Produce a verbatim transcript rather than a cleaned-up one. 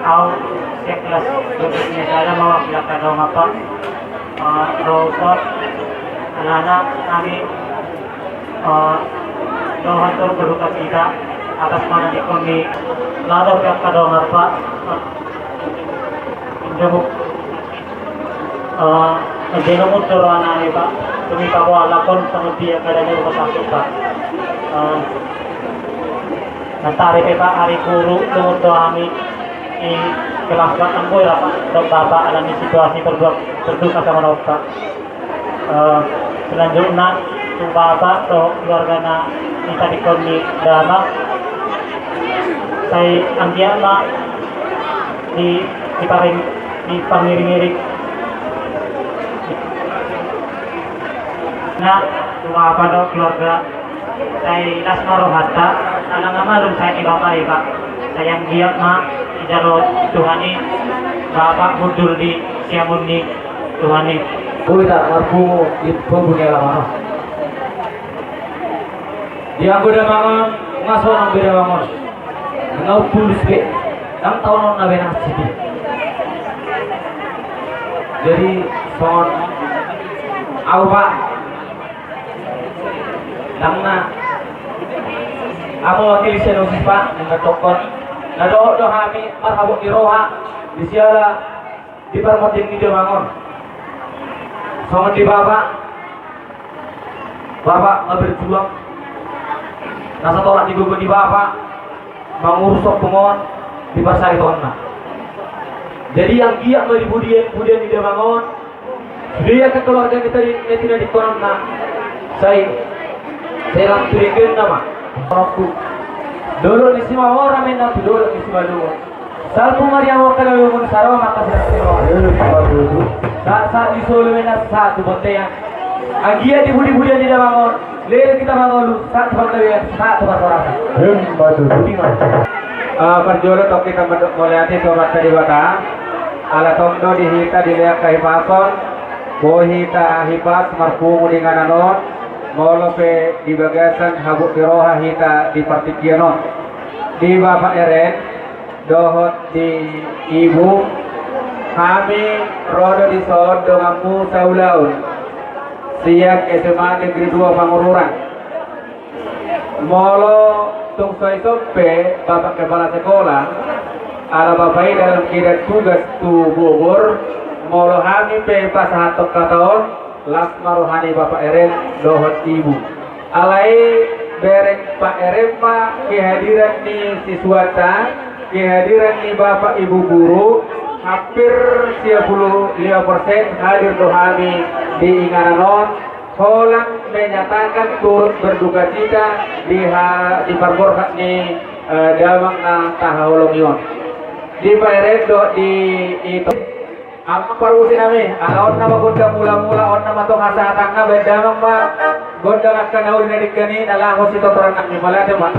Au, seklas, duduk ni sada mau, silakan dong apa? Eh, robot, alana, kami, eh, dohot turut berduka cita atas mana di kami, lador, silakan dong apa? Eh, jenguk. Eh, jadi lo mutur anak ni, Pak. Demi Pak, walaupun pengertian keadaan rumah sakit, Pak. Eh, nanti hari, Pak, hari guru, lo mutur kami. I kelas batang boy rapat dok bapak alani situasi berdua, berduka sama nopa. Eh, selanjutna tu bapak tu keluarga na kita di koni dama. Sai anggiat ma di di paring di pangiring-iring. Nah, tu bapak tu keluarga. Sai las ma rohanta, ala nga malum sai ni bapak i, Pak. Sai anggiat ma dijalo Tuhan i, bapak hundul di siamun ni Tuhan i. Boi ta marpungu di pungu ni alaman on. Di anggo damang on, nga sonang be damang on. Nga umpulus be, ndang taon on na be na sidi. Jadi songon au, Pak. Ndang na. Amu wakil sian usus, Pak, nunga tokon. Na dohot do hami marhabot ni roha di siala di parmonding ni damang on. Songon di bapak, bapak nga berjuang. Na satoran di gogo ni bapak mangurus ompung on di parsaritononna. Jadi anggiat ma di pudian-pudian ni damang on, sude angka keluarga ni tadi na tinadingkononna. Sai, sai lam tu dengganna ma. Dolok ni Simamora ma inna tu dolok ni Simalungun. Salpu ma di hamu angka na umur, sahat ma angka sirang sirong. Sahat-sahat ni solu ma inna sahat tu bontean. Anggiat di pudi-pudian ni damang on, leleng hita mangolu, sahat tu panggabean, sahat tu parhorasan. Ima tutu. Ah, parjolo tong hita mandok mauliate tu Amanta Debata. Ala tong do di hita dilehon hahipason, boi hita hipas marpungu di inganan on, molo pe di bagasan habot ni roha hita di partingkian on. Di Bapak Eren dohot di Ibu, hami ro do dison donganmu saulaon sian S M A Negeri Dua Pangururan. Molo tung so dison pe Bapak Kepala Sekolah, ala Bapak i dalam keadaan tugas tu Bogor, molo hami pe pasahathon hata on, las ma roha ni Bapak Eren dohot Ibu. Alai bereng Pak Eren ma kehadiran ni siswanta, kehadiran ni Bapak Ibu guru, hampir sia pulu lima persen hadir do hami di inganan on, holan menyatakan turut berduka cita di ha-, di parborhat ni, eh, damang na tahaholongi on. Di Pak Eren dohot di ito. Amang parmusik nami, ala on nama gondang mula-mula, on nama tong hasahatanna, baen damang ma gondang angka na uli na denggan i, na laho sitotoran nami, mauliate ma.